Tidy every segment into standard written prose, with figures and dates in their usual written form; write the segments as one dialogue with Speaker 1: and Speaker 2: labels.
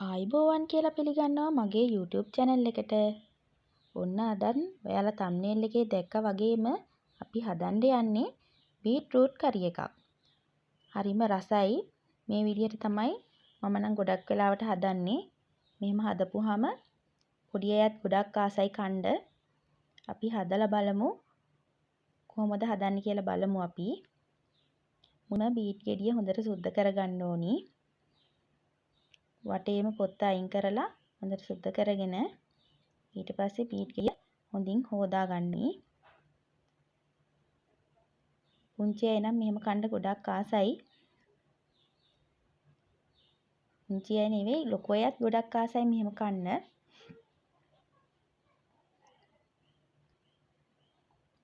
Speaker 1: ආයුබෝවන් කියලා පිළිගන්නවා මගේ YouTube channel එකට. ඔන්න අදත් ඔයාලා thumbnail එකේ දැක්කා වගේම අපි හදන්න යන්නේ බීට්රූට් කරි එකක්. හරිම රසයි. මේ විදිහට තමයි මම නම් ගොඩක් වෙලාවට හදන්නේ. මෙහෙම හදපුවාම පොඩි අයත් ගොඩක් ආසයි කන්න. අපි හදලා බලමු කොහොමද හදන්නේ කියලා බලමු අපි. මුණ බීට් ගෙඩිය හොඳට සුද්ධ කරගන්න ඕනි. වටේම පොත්ත අයින් කරලා හොඳට සුද්ධ කරගෙන ඊට පස්සේ බීට් ගෙඩිය හොඳින් හොදා ගන්නි. පුංචි අය නම් මෙහෙම කන්න ගොඩක් ආසයි. පුංචි අය නෙවෙයි ලොකු අයත් ගොඩක් ආසයි මෙහෙම කන්න.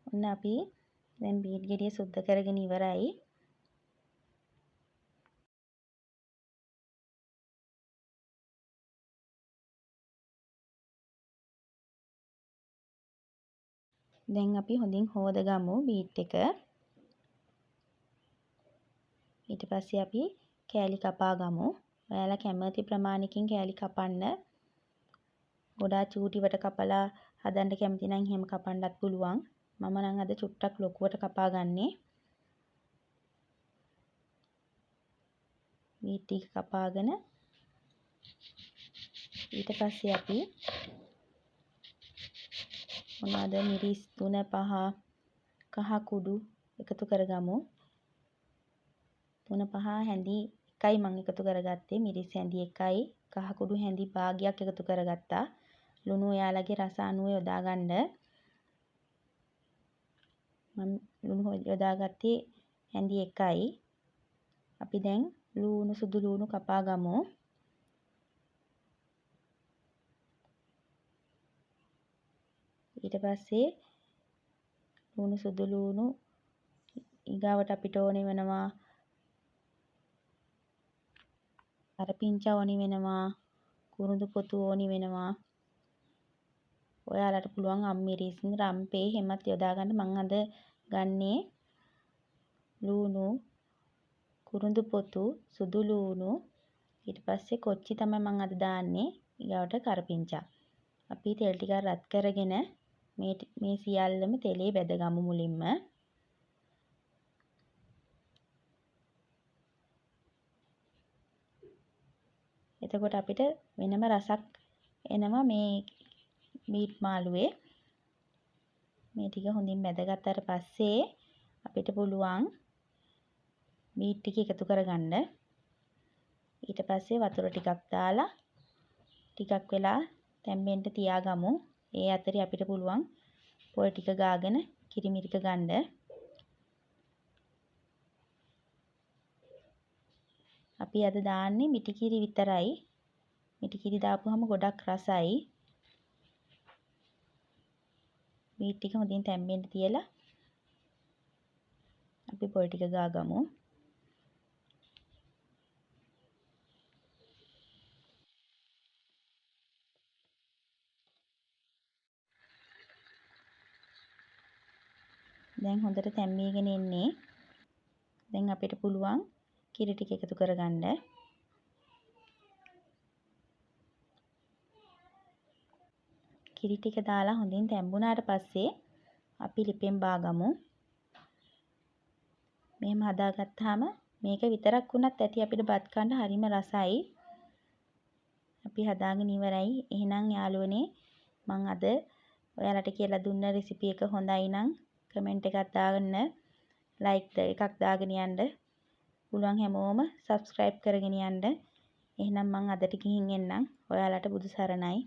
Speaker 1: ඔන්න අපි දැන් බීට් ගෙඩිය සුද්ධ කරගෙන ඉවරයි. දැන් අපි හොඳින් හොදගමු බීට් එක. ඊට පස්සේ අපි කෑලි කපා ගමු. ඔයාලා කැමති ප්‍රමාණයකින් කෑලි කපන්න. ගොඩාක් චූටිවට කපලා හදන්න කැමති නම් එහෙම කපන්නත් පුළුවන්. මම නම් අද චුට්ටක් ලොකුවට කපා ගන්නේ. බීට් ටික කපාගෙන ඊට පස්සේ අපි මොනවාද මිරිස් 3 5 කහ කුඩු එකතු කරගමු. 3 5 හැඳි එකයි මං එකතු කරගත්තේ. මිරිස් හැඳි එකයි කහ කුඩු හැඳි භාගයක් එකතු කරගත්තා. ලුණු ඔයාලගේ රස අනුව යොදා ගන්න. මං ලුණු යොදාගත්තේ හැඳි එකයි. අපි දැන් ලුණු සුදු ලුණු කපා ගමු. ඊට පස්සේ ලුණු සුදු ලුණු ඊගාවට අපිට ඕනේ වෙනවා කරපිංචා ඕනි වෙනවා, කුරුඳු පොතු ඕනි වෙනවා. ඔයාලට පුළුවන් අම්මිරිස් රම්පේ එහෙමත් යොදා ගන්න. මං අද ගන්නේ ලුණු, කුරුඳු පොතු, සුදු ලුණු, ඊට පස්සේ කොච්චි තමයි මං අද දාන්නේ. ඊගාවට කරපිංචා. අපි තෙල් ටිකක් රත් කරගෙන මේ සියල්ලම තෙලේ බැදගමු මුලින්ම. එතකොට අපිට වෙනම රසක් එනවා මේ බීට් මාළුවේ. මේ ටික හොඳින් බැදගත්තට පස්සේ අපිට පුළුවන් බීට් ටික එකතු කරගන්න. ඊට පස්සේ වතුර ටිකක් දාලා ටිකක් වෙලා තැම්බෙන්න තියාගමු. ඒ අතරේ අපිට පුළුවන් පොල් ටික ගාගෙන කිරිමිරික ගන්න. අපි අද දාන්නේ මිටි කිරි විතරයි. මිටි කිරි දාපුවම ගොඩක් රසයි. මීට් ටික හොඳින් තැම්බෙන්න තියලා අපි පොල් ටික ගාගමු. දැන් හොඳට තැම්බීගෙන එන්නේ. දැන් අපිට පුළුවන් කිරි ටික එකතු කරගන්න. කිරි ටික දාලා හොඳින් තැඹුණාට පස්සේ අපි ලිපෙන් බාගමු. මෙහෙම හදාගත්තාම මේක විතරක් වුණත් ඇති අපිට බත් කන්න හරිම රසයි. අපි හදාගෙන ඉවරයි. එහෙනම් යාළුවනේ මං අද ඔයාලට කියලා දුන්න රෙසිපි එක හොඳයි නම් කමෙන්ට් එකක් දාන්න, ලයික් එකක් දාගෙන යන්න. පුළුවන් හැමෝම සබ්ස්ක්‍රයිබ් කරගෙන යන්න. එහෙනම් මං අදට ගිහින් එන්නම්. ඔයාලට බුදු සරණයි.